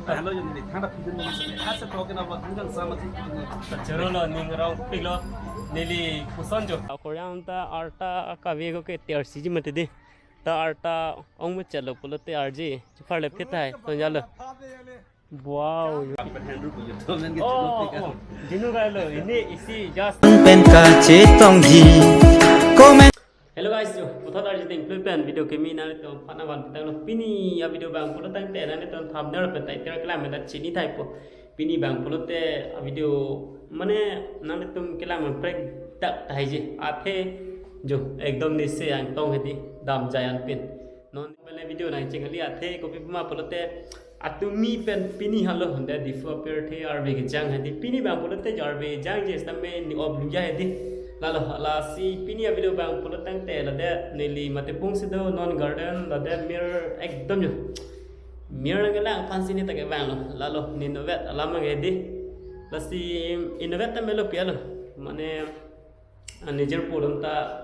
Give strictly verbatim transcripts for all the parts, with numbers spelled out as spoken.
Hello, yung nili thang da pidun mo sa. Asa talking about hanggang sama si pidun mo. Choro lo, ning rong pik lo, nili kuson jo. Korean ta arta kave ko ke tiar siji mati di. Ta arta ong mo chalo pulote arji. Chupar le phit hai, to jalo. Wow. Oh, oh. Dinu ga lo, ini isi just. Pen kachetongji. Comment. Hello guys, yo, puthot arji ting plui pen video kimi nanglitum aphan nangvan pitang lo. Pini a video abang pulo tangte nanglitum thumbnail pen title kelang mena chini thaipo. Pini abang pulote a video mane nanglitum kelang men prek dak tahai je. Athe jo ekdom nisi angtong hedi dam jayan pin. Non mane video nang ching kali athe kopi puma pulote atumi pen pini halo honda Diphu apirthe arve kejang hedi pini abang pulote jo arve jangji sitame ni-op luja hedi. Lalo lasi pini a video abang pulo tangte lade neli mate pung sido non garden lade mir ekdom jo. Mir nangkelang aphan si neta kevang lo. Lalo ni inutvet alam abang hedi. Lasi inutvet ta melo pi alo. Mane, ah, nijor pudun ta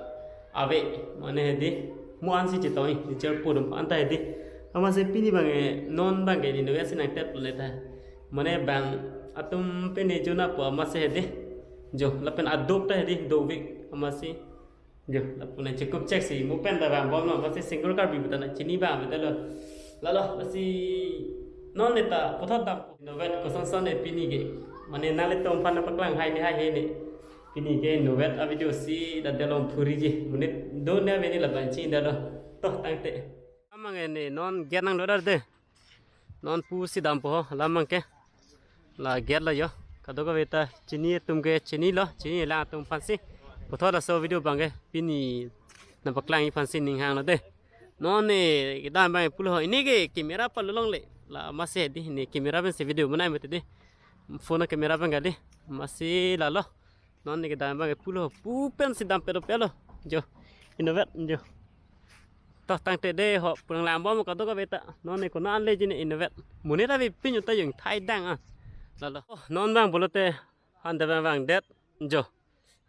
ave, mane hedi. Mo-an si chetong-i, nijor pudun anta hedi. Amatsi pini abang ke, non abang ke ni inutvet si nangtep lo neta. Mane abang atum pen ne jona po amatsi hedi. Jo, lapen aduk ta hedi, dovik amatsi. Jo, lapu nang chekup chek si, mo pen ta vangbom lo, amatsi single Karbi puta nang chini abang puta lo. Lalo, lasi non neta puthot dam. Inutvet koson son ne pini ke. Mane nanglitum aphan nangpaklang hai ne hai he ne. Pini ke inutvet a video si lade along phuriji. Monit do ne ave ne laban chini da lo. To tangte. Alam abang ne non gate nanglo dar de. Non pusi dampo ho, alam abang ke. La gate lo jo. Kadokave ta chini atum ke chini lo, chini lang atum aphan si. Puthot laso video abang ke pini nangpaklangji aphan si ning hang lo de. Non ne kedam abang pulo ho. Ini ke camera palolong le. La amatsi hedi ne camera pen si video bonai mati de. Phone camera abang kali. Amatsi lalo. Non ne kedam abang pulo ho. Pu pen si dam pelo pelo. Jo. Inutvet jo. To tangte de ho pulang langbom kadokave ta. Non ne konat le ji ne inutvet. Monit ave pin ta jong thai dang ah. Lalo. Oh, non abang pulote. Handa abang vangdet. Jo.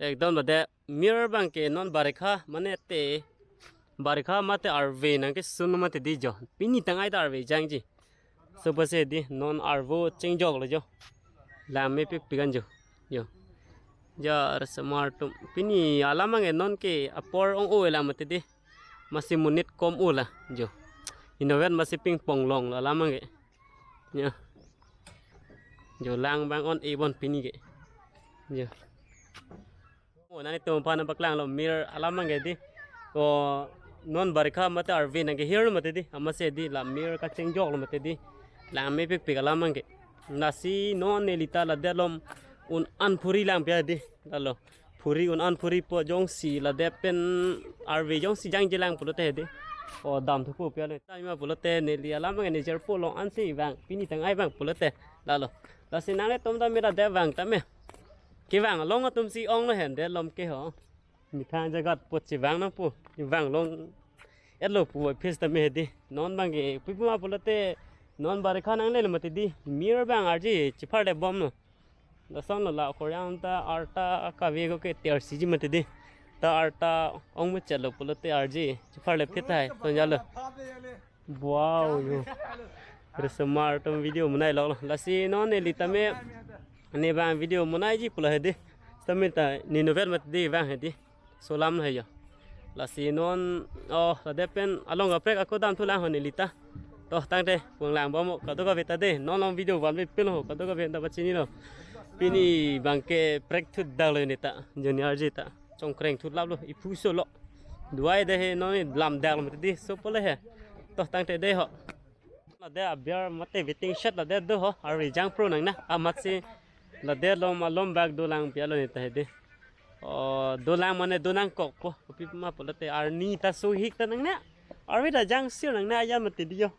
Ekdom lade mir abang ke non barikha mane te barikha mate arve nangkesun mati di jo. Pini tang ai ta arve jangji. So pusi di non arvo chengjok lo jo. Lang mepik pikan jo. Jo. Jar semar tum. Pini alam abang ke non ke apor ong-o lang mati di. Amatsi monit kom-o la jo. Inutvet amatsi ping ponglong lo alam abang ke. Jo. Jo lang abang on e bon pini ke. Jo. Oh, nanglitum aphan nangpaklang lo mir alam abang ke di. Oh, non barikha mate arve nangkehir lo mati di. Amatsi di la mir kachengjok lo mati di. Lang mepik pik alam abang ke. Lasi non neli ta lade along un-an phuri lang pi hedi. Lalo. Phuri un-an phuri po jongsi lade pen arve jongsi jangje lang pulote hedi. O dam thupo pi alo. Tame pulote neli alam abang nijor po along ansi vang. Pini tang ai vang pulote. Lalo. Lasi nanglitum ta mir lade vang tame. Kevang along atum si ong lo hen de lom ke ho. Methang jagat po chevang nangpo. Vang long etlo pu office tame hedi. Non abang ke pi puma pulote non barikha nangle lo mati di. Mir abang arji chepar le bom lo. Lason lo la Korean ta arta kave ko ke tiar siji mati di. Ta arta ong mo chalo pulote arji chepar le phit hai. To jalo. Wow, yo. Resomar atum video bonai lok lo. Lasi non neli tame ne abang video bonaiji pulo hedi. Tame ta ni inutvet mati di vang hedi. So alam hai jo. Lasi non, oh, lade pen along kaprek ako dam thu lang ho neli ta. To tangte pulang langbom kadokave ta de. Non along video vanve pil ho kadokave ta pachini lo. Pini abang ke prek thu dak lo neta. Junior ji ta. Chongkreng thu lap lo. Iphu so lo. Duai de he non lam dak lo mati di. So pulo he. To tangte de ho. Lade abiar mate waiting shed lade do ho. Arve jang pro nang na. Amatsi lade along along bak dolang pi alo neta hedi. Oh, dolang mane do nangkok po. Kopi puma pulote arni ta so hik ta nang na. Arve ta jang sir nang na ayan mati di jo.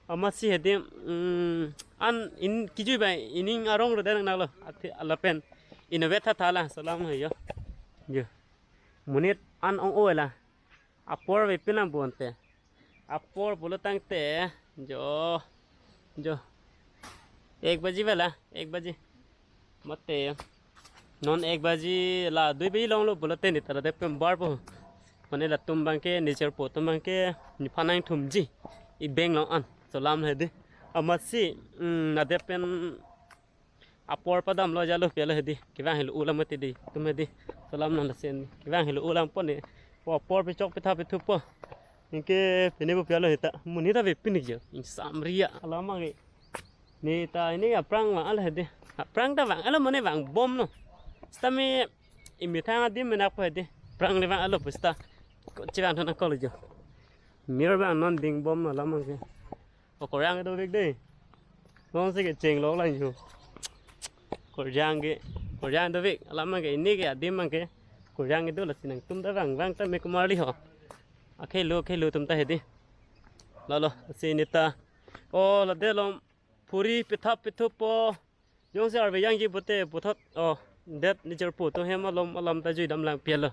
Amatsi hedi, mm, an in kijui bai ining arong rode nang nalo. Athe lapen inutvet tha tha la so alam hai jo. Jo. Monit an ong-o la. Apor ave pin nang bonte. Apor pulo tangte jo. Jo. Ek baji vala, ek baji. Mate. Non ek baji la dui baji longlo pulote neta lade pen bar po. Mane latum abang ke nijor po atum abang ke nephan nangthumji. Ibeng long an. So alam hedi. Amatsi, mm, adep pen apor padamlo jalo pelo hedi. Kevang helo ulam mati di. Tum hedi. Salam nang lasen. Kevang helo ulam pon ne. Po apor pechok petha pethupo. Anke pine bo pelo heta. Monit ta ve pini jo. Ingsamri alam abangke. Ne ta ini aphrang vang-alo hedi. Aphrang ta vang-alo mane vangbomlo. Sitame imethang adim menak po hedi. Aphrang le vang-alo pu sita. Ko chevang thon akol jo. Mir abang non dingbomlo alam abangke. O korjang dovek dei. Nonsi kecheng lok lang jo. Korjang ke, korjang dovek. Alam abangke ini ke adim abangke. Korjang kedo lasi nangtum ta vang, vang ta me kumar li ho. Akhei lo, akhei lo tum ta hedi. Lalo, si ne ta. O, ladak along phuri pethap pethupo. Jongsi arve jangji pote puthot. O, det ne jirpo atum hem alom alam ta jui dam lang pelo.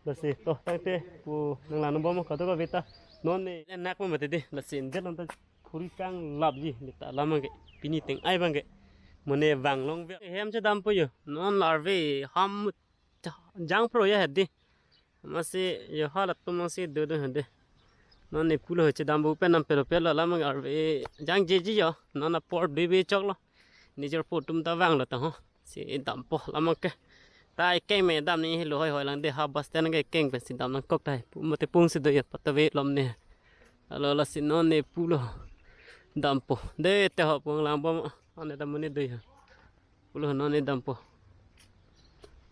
Lasi to tangte pu nang lang bom kado ka veta. Non ne nak mo mati di. Lasi det along ta phuri kanglapji. Ne ta alam abangke. Pini teng ai abangke. Mane vang long ve. Hem chedampo jo. Non la arve ham jang pro ya hedi. Amatsi jo halatum amatsi do do hedi. Non ne pulo chedampo pen nam pelo pelo alam abang arve jangjeji jo. Non apor dui be choklo. Ne jirpo atum ta vanglo ta ho. Si dampo alam abangke. Ta ekeng me dam ne helo hoi hoi lang de ha bus stand ke ekeng pensi dam nangkok ta. Pu mate pung si do ya patave lom ne. Alo lasi non ne pulo dampo. De te ho pung lang bom. Ane dam ne do ya. Pulo non ne dampo.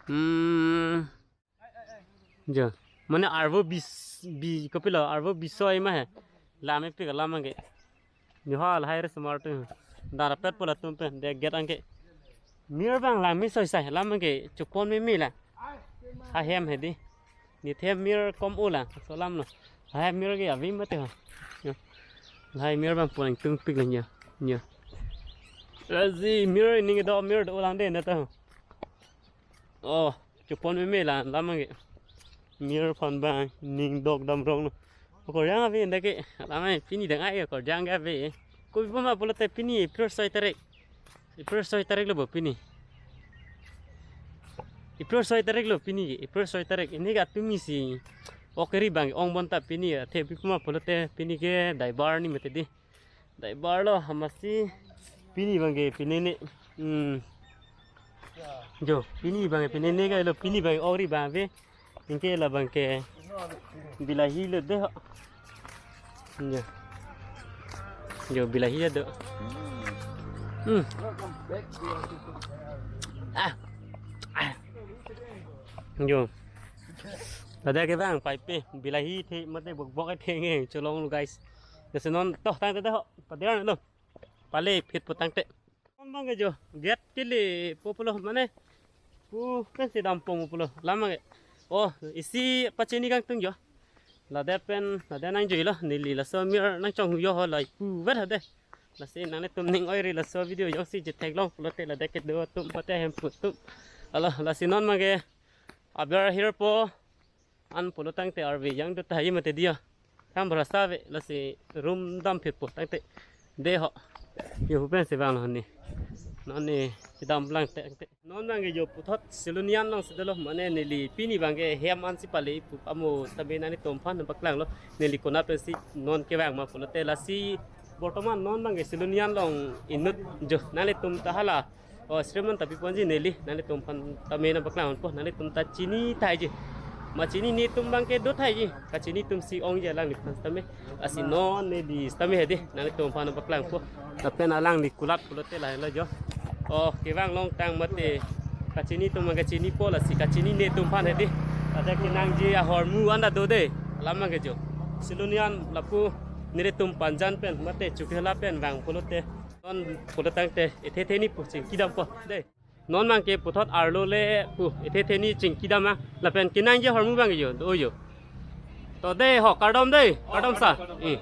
Hmm. Jo. Mane arvo bis, bi, kopilo, arvo bisoi ma he. Lam epik alam abangke. Nihal hai re smart tu. Darapet pu latum pen, de get abangke. Mir abang lam me soi sai, alam abangke. Chupon meme la. Ha hem hedi. Ne hem mir kom o la. So alam lo. Ha hem mir ke avi mati ho. Jo. Lahai mir abang pu nangtungpik la nyo. Nyo. Lasi mir ning do mir do lang de na ta. Oh, chupon meme la alam abangke. Mir aphan abang ning dok dam rong lo. Korjang ave dak ke, alam abang pini dang ai korjang ke ave. Kopi puma pulote pini April soi tarik. April soi tarik lo bo pini. April soi tarik lo pini ke, April soi tarik. Ini ke atum isi. Ok ri abang ong bon ta pini athe kopi puma pulote pini ke daibar ni mati di. Daibar lo amatsi pini abangke pinene. Hmm. Jo, pini abangke pinene ka lo pini abang ori abang ave. Anke la abangke bilahi lo de ho. Jo. Jo bilahi ya do. Hmm. Ah. Ah. Jo. Ladak ke bang paipe bilahi the mate bok bok the nge cholong lo guys. Lasi non to tangte ho. Pader lo. Pale phit pu tangte. Non abangke jo, get kele po pulo mane. Pu pensi dampo pulo, alam abangke. Oh, isi pachini kangtung jo. Ladak pen, ladak nangjuilo, neli laso mir nangchong yo ho lai pu vet hade. Lasi nanglitum ning oi ri laso video jongsi chetheklong pulote ladak kedo atum pate hem pu atum. Alo, lasi non abangke. Aber hirpo. An pulo tangte arve jang do tahai mati dia. Kam berasa ve lasi room dam phit po tangte. De ho. Yo hu pensi vanglo ne. Non ne chedam lang tangte. Non abangke jo puthot Silonijan along si dolo mane neli pini abangke hem ansi pale pu amo sitame nanglitum aphan paklanglo. Neli konat pensi non kevang ma pulote lasi bortoman non abangke Silonijan along inut jo nanglitum ta hala. Oh, Sriman tapi ponji neli, nanglitum aphan tame nangpaklang po, nanglitum ta chini tahai ji. Ma chini netum abangke do tahai ji. Kachini atum si ongji alangliphan tame. Lasi non neli tame hedi, nanglitum aphan nangpaklang po. Lapen alangli kulat pulote lahelo jo. Oh, kevang longtang mate. Kachini atum abangke chinipo lasi kachini netum aphan hedi. Ada kenangji ahormu anda do de. Alam abangke jo. Silonijan lapu nelitum Panjan pen mate Chokihola pen vang pulote. Non pulo tangte, ethe theni pu chingkidampo. De. Non abangke puthot arlo le pu, ethe theni chingkidam ma. Lapen kenangji ahormu abangke jo, do jo. To de ho, kardom de, kardom sa. Eh.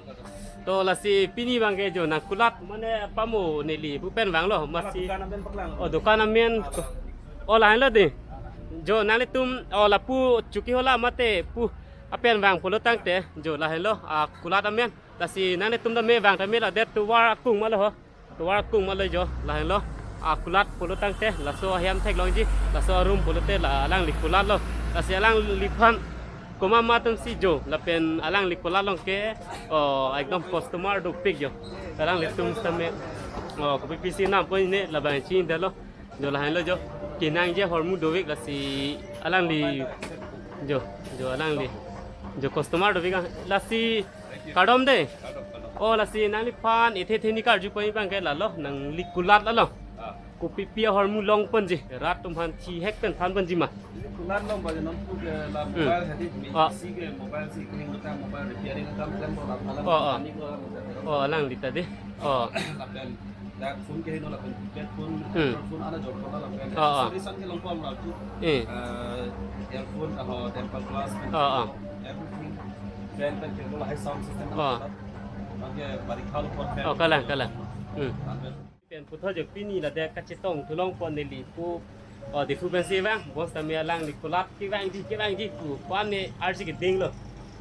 To lasi pini abangke jo, nangkulat mane pamo neli, pu pen vanglo, amatsi. Oh, dukan amen. Oh, lahenlo de. Jo, nanglitum, oh, lapu Chokihola mate, pu, apen vang pulo tangte, jo, lahenlo, ah, kulat amen. Lasi nanglitum tame vang tame ladak tovar akung ma lo ho. Tovar akung ma lo jo, lahenlo. Ah, kulat pulo tangte, laso ahem theklongji, laso room pulote la alangli kulat lo. Lasi alangliphan. Komat ma atum si jo, lapen alangli kolat along ke, oh, ekdom customer dopik jo. Alanglitum sitame, oh, kopi pisi nam pon ne labang chini detlo. Jo lahenlo jo. Kenangji ahormu dovek lasi alangli jo, jo alangli. Jo customer dovek ah, lasi kardom de. Oh, lasi nangliphan ethe theni karju pon abang ke lalo, nangli kolat lalo. Ah. Kopi pi ahormu long ponji, rat atum aphan thihek pen than ponji ma. Kolat long ba non pu ke la Hmm. mobile hadi mi Ah. si ke mobile si kring ta mobile repairing ta plan ko la phalang Oh, oh. ani ko la mobile. Oh, alangli ta de. Oh. Lapen dak phone ke no lapen keypad phone, Hmm. Android phone ana jor ko la lapen. Oh, oh. Accessories an ke long pon la tu. Eh. Eh, earphone, ah, tempered glass, Oh, oh. everything. Fan pen ke lo hai sound system. Oh. Bang ke bari khal ko fan. Oh, kalang, kalang. Hmm. Lapen Pen puthot jo pini ladak kachetong thu long pon neli pu, oh, Diphu pensi vang, bonsitame alangli kolat kevangji, kevangji pu, pan ne arsi kedinglo.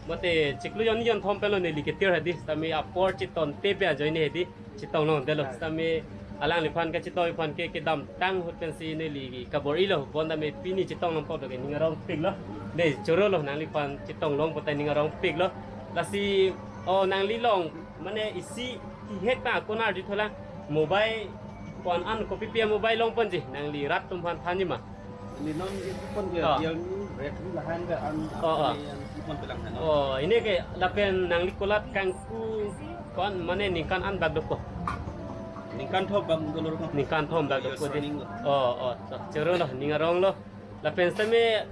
Mate chiklo jon jon thom penlo neli ketir hadi, sitame apor chetongte pen ajoine hadi, chetong longdetlo. Sitame alangliphan kachetong aphan ke kedamtang ahut pensi neli kabor-ilo, bonsitame pini chetong long pon ke ning arongpiklo. Ne chorolo nangliphan chetong long pon ta ning arongpiklo. Lasi, oh, nangli long, mane isi thihek ta konar di thola mobile pon an kopi pi mobile long ponji nangli rat atum aphan thanji ma. Ni non isi pon ke Ah. Realme, Redmi lahan ke an Oh, oh. An isi pon pelang han. Oh, ini ke lapen nangli kolat kangku pon mane ningkan an bak dokok. Ningkan thom bak dolo ko. Ningkan thom bak dokok de. Running lo. Oh, oh, to chorolo ning aronglo. Lapen sitame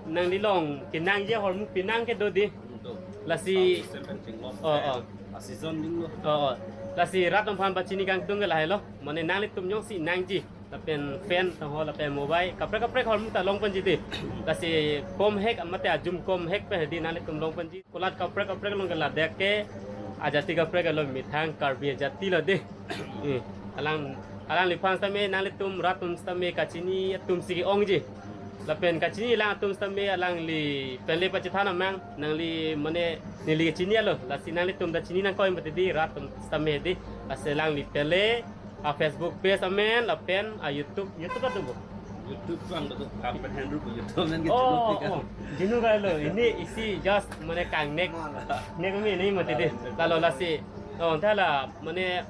nangli long kenangji ahormu penang ke do di. Untuk Lasi sound system pen chinglok. Oh, oh. Ah, season ding lo. Oh, oh. Lasi rat atum aphan pachini kangtung ke lahelo. Mane nanglitum jongsi nangji. Lapen fan taho lapen mobile. Kaprek kaprek ahormu ta long ponji de. Lasi kom hek mate ajum kom hek pen hadi nanglitum long ponji. Kolat kaprek kaprek along ke ladak ke ajati kaprek lo methang Karbi ajati lo de. Eh, alang, alangliphan sitame nanglitum rat atum sitame kachini atum si ke-ongji. Lapen kachini lang atum sitame alangli pen le pachethan amang nangli mane neli chinilo. Lasi nanglitum ta chini nangkok mati di rat atum sitame di. Lasi alangli pen le a Facebook page amen lapen a YouTube, YouTube atum bo. YouTube bang tu kapen handle ko YouTube men ke Oh, channel oh. Jinu kailo ini isi just mane kangnek. Nek mi ni mati de. Lalo lasi. Oh, thala mane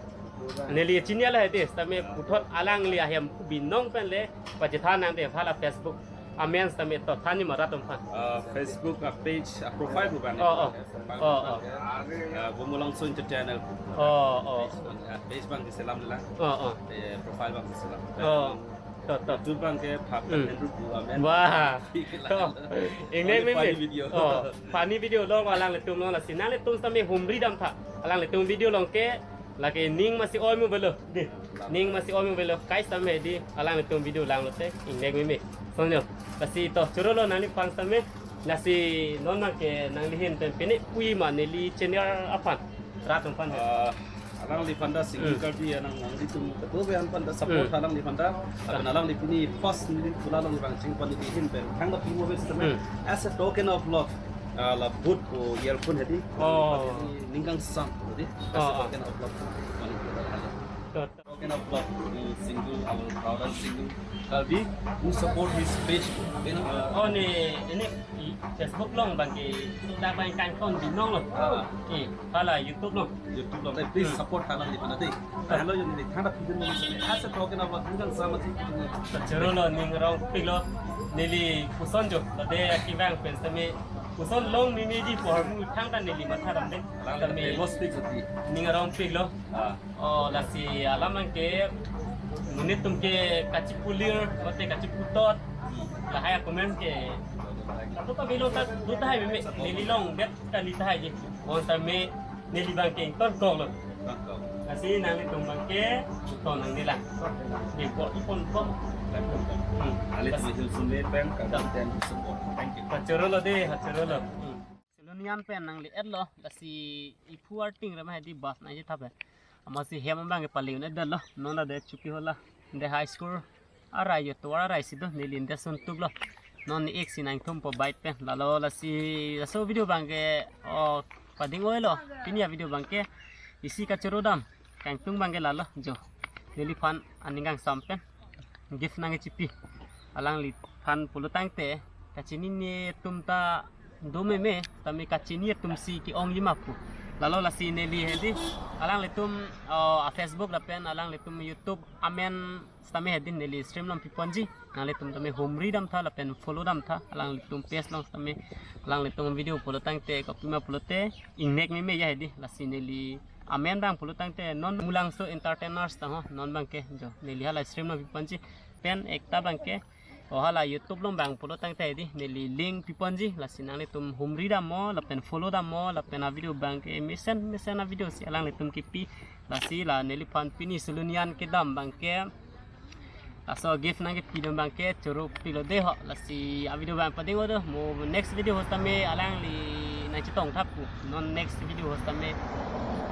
neli chinilo hadi, sitame puthot alangli ahem binong pen le pachethan nang de phala Facebook amen sitame to thanji ma rat atum aphan. Ah, Facebook, ah, page, ah, profile ko bang. Oh, oh. Profile Oh, ko oh. bang. Ah, Gumulangso Entertainer. Oh, oh. Page bang, ah, page bang ke selam lang. Oh, oh. Eh, profile bang ke selam. Oh. To, to. YouTube bang ke phap Hmm. Andrew Bu amen. Wah. Fik To. lang. Ingnek Only meme. funny video. Oh, funny video long alanglitum long lasi nanglitum sitame humri dam tha. Alanglitum video long ke lake ning masi oi mu belo. Di. Ning masi oi mu belo. Kai sitame di alanglitum video langlote ingnek meme. Sonjo. Lasi to chorolo nangliphan sitame. Lasi non abang ke nangli ahin pen pini ui ma neli channel aphan. Rat atum aphan. Ah, alangliphan ta single Hmm. Karbi anang nanglitum kedo be aphan ta support Hmm. alangliphan ta. Lapen alangli pini first neli kolat along bang chingpon neli ahin pen. Thangta pimo be sitame Hmm. as a token of love. Ah, la boot ko earphone hadi. Oh. Ningkangsam hadi. As a Oh, oh. token of love. To, to. Token of love to single, our proud and single Karbi who support his page. Then, uh, Oh, ne, ini i Facebook long bang ke, dak bang kangton binong lo. Ah. Eh, phala YouTube long. YouTube long. Eh, please Hmm. support alangliphan ta. Hello, yun ni thangta pidun ni as a token of love, ningkangsam si pidun. Chorolo ning arongpiklo, neli puson jo, tade akivang pen sitame puson long meme ji pu ahormu thangta neli matha dam de. Alang Sitame famous fix ati. ning arongpiklo. Ah. Oh, lasi alam abang ke monit atum ke kachipulir, mate kachiputot. Lahai a-comment ke. Lapu ta bilo ta do tahai meme, neli longdet kali tahai ji. Bonsitame neli bang ke ingtonkoklo. Ingtonkok. Lasi nanglitum bang ke, to nang nila. Di bo ipon ko. Hmm. Alit Lasi mihil sumit pen, kadang ten support. Thank you. Hachorolo de, hachorolo. Hmm. Silonijan pen nangli-etlo, lasi iphu arting rama hadi bus nangji thap he. Amatsi hem abang ke pali un-edetlo, non ta de chuki hola. De high school arai yo tovar arai si do, neli de suntuklo. Non ni ek si nangthum po bike pen. Lalo lasi laso video bang ke, oh, pading oilo. Pini a-video bang ke isi kachoro dam. Kangtung bang ke lalo jo. Neliphan aningkangsam pen gift nangkechipi. Alangliphan pulo tangte kachinine atum ta do meme, tame kachini atum si ke-ong ji ma pu. Lalo lasi neli hedi, alanglitum, oh, a Facebook lapen alanglitum YouTube amen sitame hedi neli stream long piponji. Nanglitum tame humri damtha lapen follow damtha. Alanglitum page long sitame alanglitum video pulo tangte, kopima pulote ingnek meme ya hedi. Lasi neli amen abang pulo tangte non Mulangso Entertainers tang ho, non abangke jo. Neli hala stream long piponji. Pen ekta abangke, oh, hala YouTube long abang pulo tangte hedi, neli link piponji. Lasi nanglitum humri dammo lapen follow dammo lapen a video abangke mesen mesen a video si alanglitum kipi. Lasi la neliphan pini sulunian kedam abangke laso gift nangkepi dam abangke choro pilo de ho. Lasi a video abang pading odo, mo next video ho sitame alangli nangchetong thap pu. Non next video ho sitame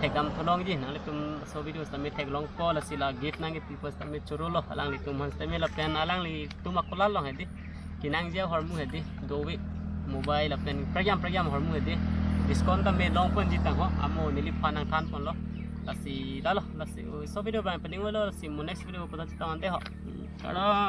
thekdam tholongji, nanglitum laso video sitame theklongpo. Lasi la gift nangkepi pu sitame choro lo alanglitum aphan sitame lapen alanglitum akolar long hedi, kenangji ahormu hedi, dovek mobile lapen prayam prayam ahormu hedi, discount tame longponji tang ho, amo neliphan nangthanponlo. Lasi lalo, lasi, oh, laso video abang pading lo, lasi mo next video puta chetong ante ho. Kardom.